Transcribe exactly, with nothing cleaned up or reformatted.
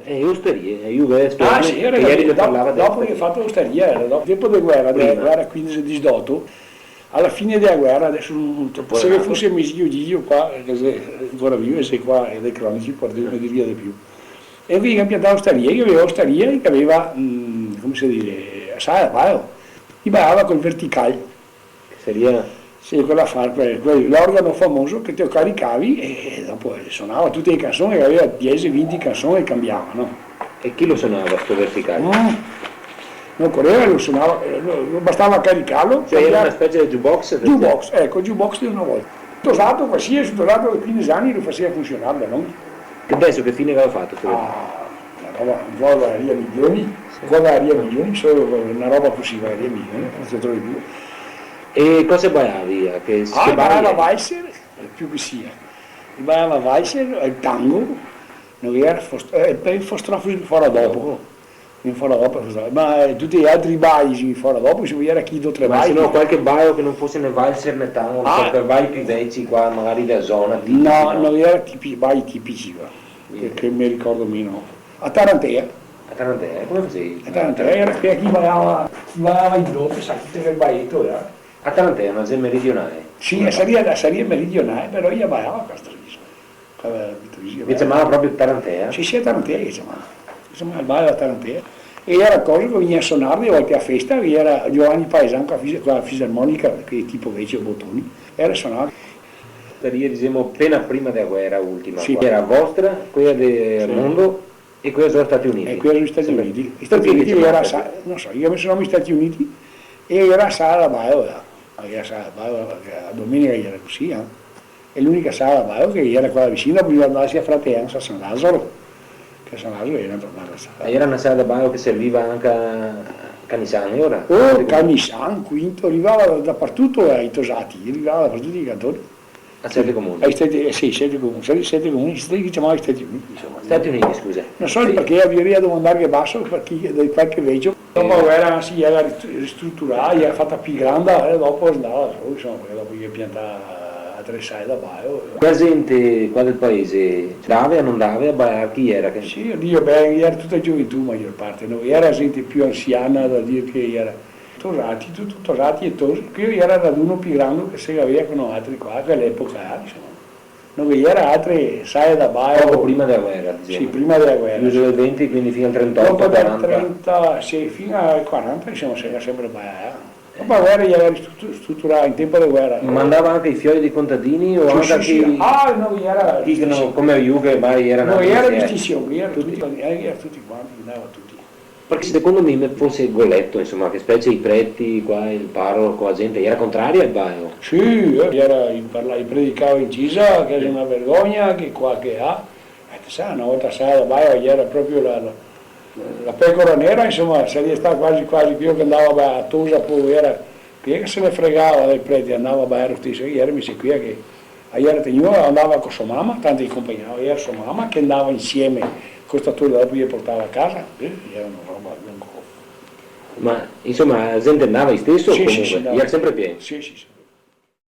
Eh, eh, ostarie, eh, Juve, Ah, sì, era che ieri ne dopo, parlava de dopo che ostarie. Fato ostaria, era dopo, tempo de guera, de Prima. Guera quindese disdoto, a la fine dea guera, deso no, se ghe fuse me zio Gigio qua, che xe ancora vivo, e xe qua, e de cronici, par dirne de via de più. E quindi ga piantà ostaria, che gaveva ostaria, che gaveva, mm, come se dixe, sala da balo. I balava col vertical. Che saria? Sì, quel afar, quel, quel, l'organo famoso che te lo caricavi e, e dopo, eh, sonava tute le canzoni, che gaveva diese, vinti canzoni e cambiava, no? E chi lo sonava sto vertical? Mm. No ocoreva, lo sonava, eh, no, no bastava caricarlo, Cioè, era cambiare. Una specie de jukebox, Jukebox, eco, jukebox de una volta. Tosato, qualsiasi tosato de quindese ani lo faseva funsionar, no? Che penso che fine che gaveva fato sto vertical? Ah, una roba, qua valeria milioni, qua valeria milioni, solo una roba cusì valeria milioni, no se trova de più. E cosa balavi? Che, che Ah, balava valzer, eh, più che sia. Balava valzer, el tango, no gera fos-, eh, el fostrof fora dopo. Dopo? In fora dopo, fostrof. Ma, eh, tuti i altri bali, sì, fora dopo, se gera chi do tre bali. Ma se no, qualche balo che no fose né valzer né tango, Ah. Qualche bali più veci qua, magari dea zona, tipici, No, no? No gera tipi-, bali tipici qua, che, che me ricordo mi, no. A tarantea. A tarantea, come fasevi? A tarantea gera che chi balava, chi balava in dote, sa, chi te el baleto, eh. A tarantea, ma xe meridionale? Sì, saria, saria meridionale, però i balava qua, sta roba. Qua, capito, sì, I ciamava proprio tarantea? Sì, sì, a tarantea i ciamava. I ciamava el balo a tarantea. E gera cosa che vegnea a sonar de volte a festa, che gera Giovanni Paesan co la fis-, co la fisarmonica, che tipo vecio, Botoni, gera a sonar. Saria, disemo, pena prima dea guera ultima, Sì. Qua. Gera vostra, quela de Sì. Mondo, E quela xe Stati Uniti? E quela xe Stati Uniti. Sempre. I Stati Uniti gera sa-, no so, i ga meso nome Stati Uniti e gera sala da balo, là. Gera sala da balo, la domenica gera cusì, eh. E l'unica sala da balo che gera qua vicino, prima de andarse a Frate Hans a San Lazaro, che a San Lazaro gera proprio na sala. E gera na sala da balo che serviva anca a Canisan, ora? Oh, Canisan, Quinto, rivava da, dapartuto, eh, i tosati, rivava da tuti i cantoni. A sete comuni? Ai sete, eh, sì, sete comuni, sete, sete comuni, sete che i ciamava Stati Uniti, insoma. Stati Uniti, scusa. No so parché, gaveva da domandarghe baso, parché, de qualche vecio. Dopo la guera, sì, la ga ri-, ristruturà, la ga fata pì granda, e dopo andava, insoma, parché dopo i ga piantà altre sale da balo. Qua la zente qua del paese ndava o no ndava a balar, chi gera che Sì, Dio, beh, gera tuta gioventù, magior parte, no? Gera zente pì ansiana, da dir che gera Tosati, tuti tosati e tosi. Queo gera el raduno pì grando che se gaveva co noaltri qua, a quela epoca là, insoma. No ghe gera altre sale da balo. Poco prima dea guera, disemo. Sì, prima dea guera, Chiuso sì. Del venti, quindi fin al trentotto, Dopo dal quaranta. Trenta, sì, fin al quaranta, insoma, se gera sempre balà. Dopo la guera i gera ristrutu-, struturà, in tempo de guera. Ma ndava anca i fioi dei contadini o Sì, anca sì, sì. Chi, Ah, no, gera chi che no, distinsion. Come a Juve, ma gera No, gera distinsion. Distinsion, gera tuti, gera tuti quanti, ndava tuti. Parché secondo mi me fose goleto, insoma, che specie i preti, qua, el paroco, la zente, gera contraria al balo. Sì, eh, gera, i parla-, i predicava in cesa, che xe na vergogna, che qua, che là. Eh, te sa, na volta sala da balo, gera proprio la, la, la pecora nera, insoma, saria stà quasi, quasi queo che ndava a tosa, po gera, queo che se ne fregava dei preti, ndava a balar lo steso, gera invese queo che A gera tegnua, ndava co so mama, tanto i conpagnava, gera so mama che ndava insieme co sta tosa, dopo i la portava a casa, eh, gera na roba, un co- Ma, insoma, la zente ndava isteso Sì, sì, comunque? Sì, ndava. Gera sempre pien? Sì, sì, sì.